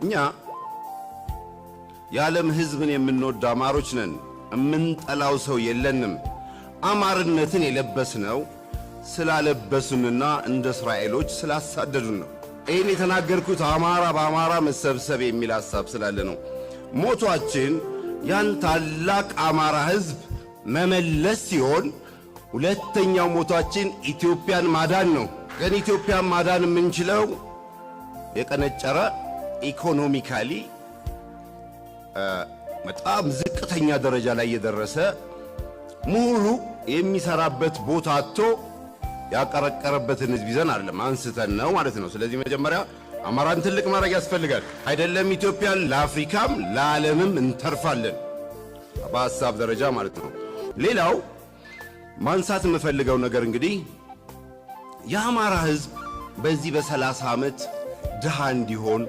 እኛ የዓለም ሕዝብን የምንወድ አማሮች ነን። እምንጠላው ሰው የለንም። አማርነትን የለበስነው ስላለበሱንና እንደ እስራኤሎች ስላሳደዱን ነው። ይህን የተናገርኩት አማራ በአማራ መሰብሰብ የሚል ሐሳብ ስላለ ነው። Motto ኣችን ያን ታላቅ አማራ ሕዝብ መመለስ ሲሆን ሁለተኛው motto ኣችን ኢትዮጵያን ማዳን ነው። ግን ኢትዮጵያን ማዳን የምንችለው የቀነጨረ፣ economically በጣም ዝቅተኛ ደረጃ ላይ የደረሰ፣ ምሁሩ የሚሰራበት ቦታ አጥቶ ያቀረቀረበትን ህዝብ ይዘን አይደለም፣ አንስተን ነው ማለት ነው። ስለዚህ መጀመሪያ አማራን ትልቅ ማድረግ ያስፈልጋል። አይደለም ኢትዮጵያን፣ ለአፍሪካም ለዓለምም እንተርፋለን በሀሳብ ደረጃ ማለት ነው። ሌላው ማንሳት የምፈልገው ነገር እንግዲህ የአማራ ህዝብ በዚህ በ30 ዓመት ድሃ እንዲሆን፣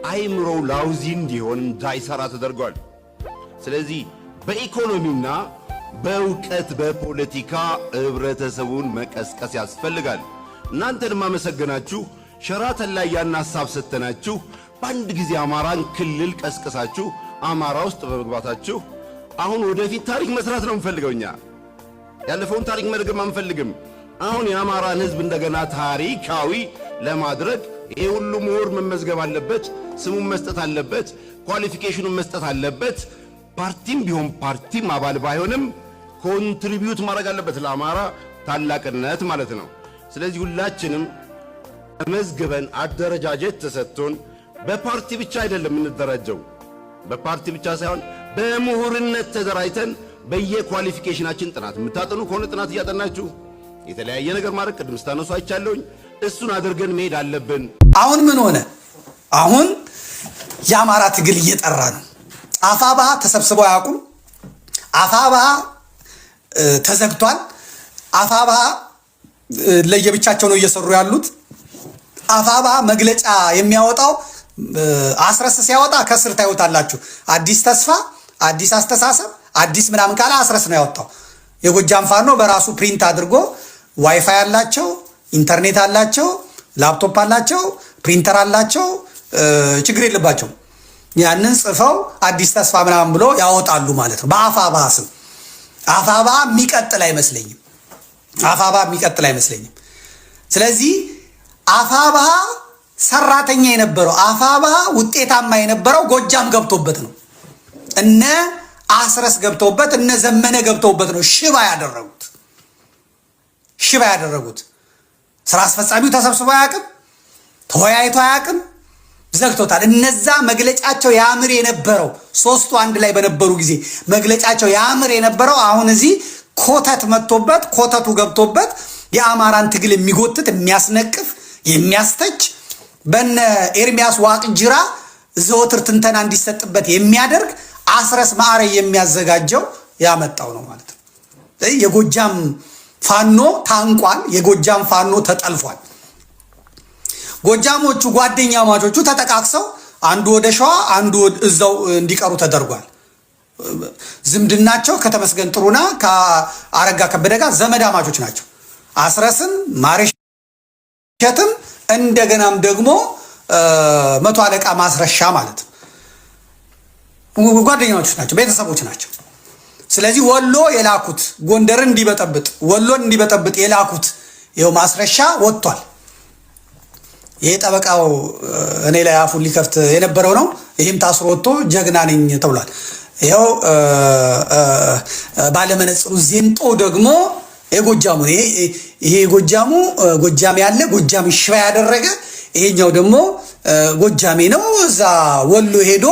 አይምሮው lousy እንዲሆን፣ እንዳይሰራ ተደርጓል። ስለዚህ በኢኮኖሚና በእውቀት በፖለቲካ ህብረተሰቡን መቀስቀስ ያስፈልጋል። እናንተን ማመሰግናችሁ ሸራተን ላይ ያን ሐሳብ ሰተናችሁ በአንድ ጊዜ አማራን ክልል ቀስቅሳችሁ አማራ ውስጥ በመግባታችሁ አሁን ወደፊት ታሪክ መስራት ነው የምንፈልገው። እኛ ያለፈውን ታሪክ መድገም አንፈልግም። አሁን የአማራን ህዝብ እንደገና ታሪካዊ ለማድረግ ይሄ ሁሉ ምሁር መመዝገብ አለበት፣ ስሙን መስጠት አለበት፣ qualification ኑን መስጠት አለበት። ፓርቲም ቢሆን ፓርቲም አባል ባይሆንም contribute ማድረግ አለበት ለአማራ ታላቅነት ማለት ነው። ስለዚህ ሁላችንም ተመዝግበን አደረጃጀት ተሰጥቶን በፓርቲ ብቻ አይደለም የምንደራጀው፣ በፓርቲ ብቻ ሳይሆን በምሁርነት ተደራጅተን በየ qualification ኣችን ጥናት የምታጠኑ ከሆነ ጥናት እያጠናችሁ የተለያየ ነገር ማድረግ ቅድም ስታነሱ አይቻለሁኝ። እሱን አድርገን መሄድ አለብን። አሁን ምን ሆነ? አሁን የአማራ ትግል እየጠራ ነው። አፋብኃ ተሰብስበው አያውቁም። አፋብኃ ተዘግቷል። አፋብኃ ለየብቻቸው ነው እየሰሩ ያሉት። አፋብኃ መግለጫ የሚያወጣው አስረስ ሲያወጣ ከስር ታዩታላችሁ። አዲስ ተስፋ፣ አዲስ አስተሳሰብ፣ አዲስ ምናምን ካለ አስረስ ነው ያወጣው። የጎጃም ፋኖ በራሱ print አድርጎ ዋይፋይ አላቸው፣ ኢንተርኔት አላቸው፣ ላፕቶፕ አላቸው፣ ፕሪንተር አላቸው። ችግር የለባቸው። ያንን ጽፈው አዲስ ተስፋ ምናምን ብሎ ያወጣሉ ማለት ነው። በአፋብኃ ስም አፋብኃ የሚቀጥል አይመስለኝም። አፋብኃ የሚቀጥል አይመስለኝም። ስለዚህ አፋብኃ ሰራተኛ የነበረው፣ አፋብኃ ውጤታማ የነበረው ጎጃም ገብቶበት ነው። እነ አስረስ ገብተውበት፣ እነ ዘመነ ገብተውበት ነው ሽባ ያደረጉት። ሽባ ያደረጉት። ስራ አስፈጻሚው ተሰብስቦ አያውቅም፣ ተወያይቶ አያውቅም፣ ዘግቶታል። እነዛ መግለጫቸው ያምር የነበረው፣ ሶስቱ አንድ ላይ በነበሩ ጊዜ መግለጫቸው ያምር የነበረው አሁን እዚህ ኮተት መጥቶበት፣ ኮተቱ ገብቶበት የአማራን ትግል የሚጎትት፣ የሚያስነቅፍ፣ የሚያስተች፣ በነ ኤርሚያስ ዋቅጅራ ዘወትር ትንተና እንዲሰጥበት የሚያደርግ አስረስ ማዕረ የሚያዘጋጀው ያመጣው ነው ማለት ነው። የጎጃም ፋኖ ታንቋል። የጎጃም ፋኖ ተጠልፏል። ጎጃሞቹ ጓደኛማቾቹ ተጠቃቅሰው አንዱ ወደ ሸዋ አንዱ እዛው እንዲቀሩ ተደርጓል። ዝምድናቸው ከተመስገን ጥሩና ከአረጋ ከበደ ጋር ዘመዳማቾች ናቸው። አስረስም ማሬሸትም እንደገናም ደግሞ መቶ አለቃ ማስረሻ ማለት ነው። ጓደኛሞች ናቸው፣ ቤተሰቦች ናቸው። ስለዚህ ወሎ የላኩት ጎንደርን እንዲበጠብጥ፣ ወሎን እንዲበጠብጥ የላኩት ይኸው ማስረሻ ወጥቷል። ይሄ ጠበቃው እኔ ላይ አፉን ሊከፍት የነበረው ነው። ይህም ታስሮ ወጥቶ ጀግና ነኝ ተብሏል። ይኸው ባለመነጽሩ ዜንጦ ደግሞ የጎጃሙ፣ ይሄ የጎጃሙ ጎጃም ያለ ጎጃም ሽባ ያደረገ፣ ይሄኛው ደግሞ ጎጃሜ ነው። እዛ ወሎ ሄዶ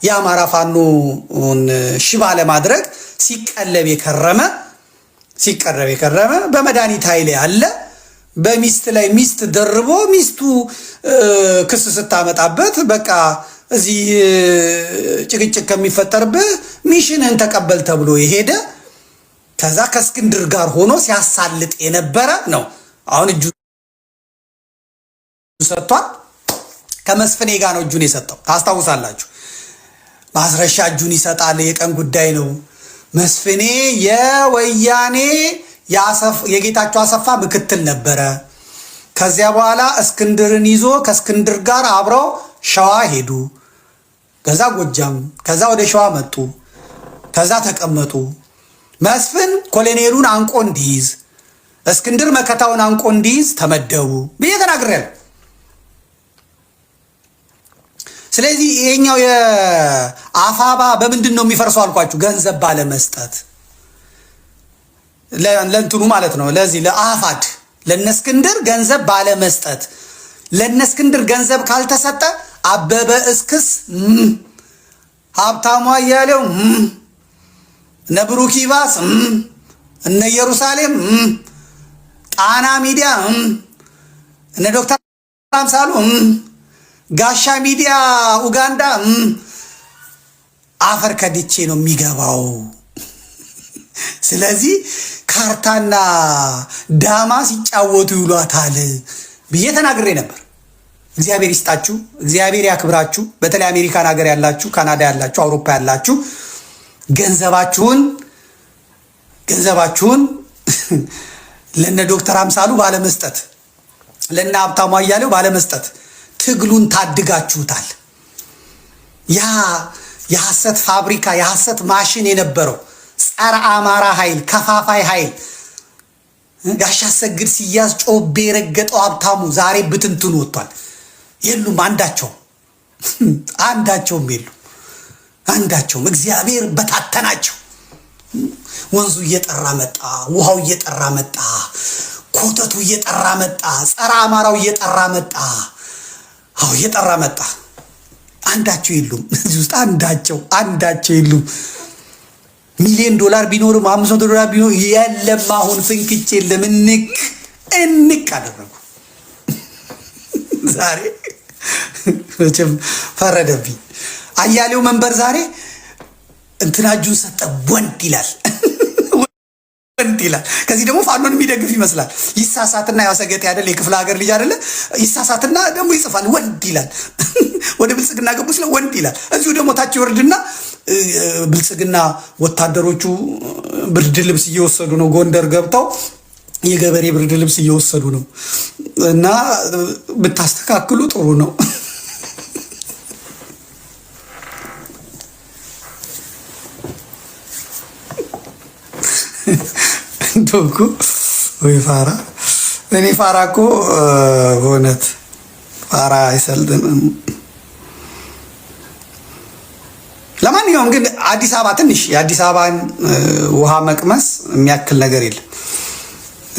የአማራ ፋኖን ሽባ ለማድረግ ሲቀለብ የከረመ፣ በመድኃኒት ኃይል ያለ፣ በሚስት ላይ ሚስት ደርቦ ሚስቱ ክስ ስታመጣበት በቃ እዚህ ጭቅጭቅ ከሚፈጠርብህ mission ህን ተቀበል ተብሎ የሄደ፣ ከዛ ከእስክንድር ጋር ሆኖ ሲያሳልጥ የነበረ ነው። አሁን እጁ ሰጥቷል። ከመስፍኔ ጋር ነው እጁን የሰጠው። ታስታውሳላችሁ። ማስረሻ እጁን ይሰጣል። የቀን ጉዳይ ነው። መስፍኔ የወያኔ የጌታቸው አሰፋ ምክትል ነበረ። ከዚያ በኋላ እስክንድርን ይዞ ከእስክንድር ጋር አብረው ሸዋ ሄዱ። ከዛ ጎጃም፣ ከዛ ወደ ሸዋ መጡ፣ ከዛ ተቀመጡ። መስፍን ኮሎኔሉን አንቆ እንዲይዝ፣ እስክንድር መከታውን አንቆ እንዲይዝ ተመደቡ ብዬ ተናግሬያለሁ። ስለዚህ ይሄኛው የአፋባ በምንድን ነው የሚፈርሰው አልኳችሁ? ገንዘብ ባለመስጠት ለእንትኑ ማለት ነው። ለዚህ ለአፋድ ለነእስክንድር ገንዘብ ባለመስጠት፣ ለነእስክንድር ገንዘብ ካልተሰጠ አበበ እስክስ፣ ሀብታሙ አያሌው፣ እነ ብሩክ ይባስ፣ እነ ኢየሩሳሌም፣ ጣና ሚዲያ፣ እነ ዶክተር አምሳሉ፣ ጋሻ ሚዲያ ኡጋንዳ አፈር ከድቼ ነው የሚገባው። ስለዚህ ካርታና ዳማ ሲጫወቱ ይውሏታል ብዬ ተናግሬ ነበር። እግዚአብሔር ይስጣችሁ፣ እግዚአብሔር ያክብራችሁ። በተለይ አሜሪካን ሀገር ያላችሁ፣ ካናዳ ያላችሁ፣ አውሮፓ ያላችሁ ገንዘባችሁን ገንዘባችሁን ለነ ዶክተር አምሳሉ ባለመስጠት፣ ለነ ሀብታሙ አያሌው ባለመስጠት ትግሉን ታድጋችሁታል። ያ የሐሰት ፋብሪካ የሐሰት ማሽን የነበረው ጸረ አማራ ኃይል ከፋፋይ ኃይል ጋሻ ሰግድ ሲያዝ ጮቤ የረገጠው ሀብታሙ ዛሬ ብትንትኑ ወጥቷል። የሉም፣ አንዳቸውም አንዳቸውም የሉም፣ አንዳቸውም። እግዚአብሔር በታተናቸው። ወንዙ እየጠራ መጣ፣ ውሃው እየጠራ መጣ፣ ኮተቱ እየጠራ መጣ፣ ጸረ አማራው እየጠራ መጣ። አዎ እየጠራ መጣ። አንዳቸው የሉም እዚህ ውስጥ አንዳቸው አንዳቸው የሉም። ሚሊዮን ዶላር ቢኖርም $500 ቢኖር የለም። አሁን ፍንክች የለም። እንቅ እንቅ አደረጉ። ዛሬ መቼም ፈረደብኝ። አያሌው መንበር ዛሬ እንትና እጁን ሰጠ። ወንድ ይላል ወንድ ይላል። ከዚህ ደግሞ ፋኖን የሚደግፍ ይመስላል። ይሳሳትና ያው ሰገጤ አይደል የክፍለ ሀገር ልጅ አይደለ? ይሳሳትና ደግሞ ይጽፋል ወንድ ይላል። ወደ ብልጽግና ገቡ ስለ ወንድ ይላል። እዚሁ ደግሞ ታች ይወርድና ብልጽግና ወታደሮቹ ብርድ ልብስ እየወሰዱ ነው፣ ጎንደር ገብተው የገበሬ ብርድ ልብስ እየወሰዱ ነው እና ብታስተካክሉ ጥሩ ነው። እንደው እኮ ወይ ፋራ፣ እኔ ፋራ እኮ በእውነት ፋራ አይሰልጥንም። ለማንኛውም ግን አዲስ አበባ ትንሽ የአዲስ አበባን ውሃ መቅመስ የሚያክል ነገር የለም።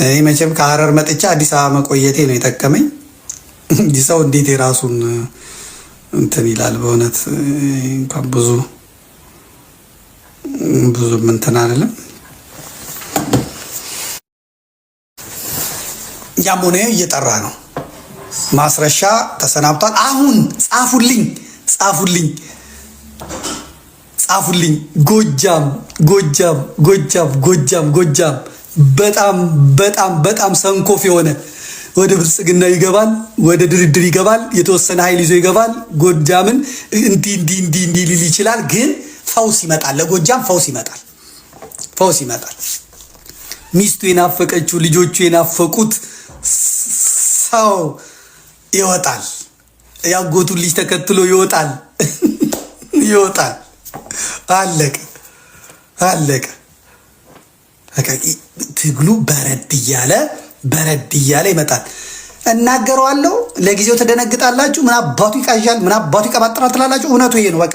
እኔ መቼም ከሀረር መጥቻ አዲስ አበባ መቆየቴ ነው የጠቀመኝ። ሰው እንዴት የራሱን እንትን ይላል። በእውነት እንኳን ብዙ ብዙም እንትን አይደለም። ያም ሆነ እየጠራ ነው። ማስረሻ ተሰናብቷል። አሁን ጻፉልኝ፣ ጻፉልኝ፣ ጻፉልኝ። ጎጃም፣ ጎጃም፣ ጎጃም፣ ጎጃም፣ ጎጃም በጣም በጣም በጣም ሰንኮፍ የሆነ ወደ ብልጽግና ይገባል፣ ወደ ድርድር ይገባል፣ የተወሰነ ኃይል ይዞ ይገባል። ጎጃምን እንዲህ እንዲህ እንዲህ እንዲህ ሊል ይችላል። ግን ፈውስ ይመጣል፣ ለጎጃም ፈውስ ይመጣል፣ ፈውስ ይመጣል። ሚስቱ የናፈቀችው ልጆቹ የናፈቁት ሰው ይወጣል። ያጎቱን ልጅ ተከትሎ ይወጣል፣ ይወጣል። አለቀ፣ አለቀ። ትግሉ በረድ እያለ በረድ እያለ ይመጣል። እናገረዋለሁ። ለጊዜው ትደነግጣላችሁ። ምን አባቱ ይቃዣል፣ ምን አባቱ ይቀባጥራል ትላላችሁ። እውነቱ ይሄ ነው። በቃ።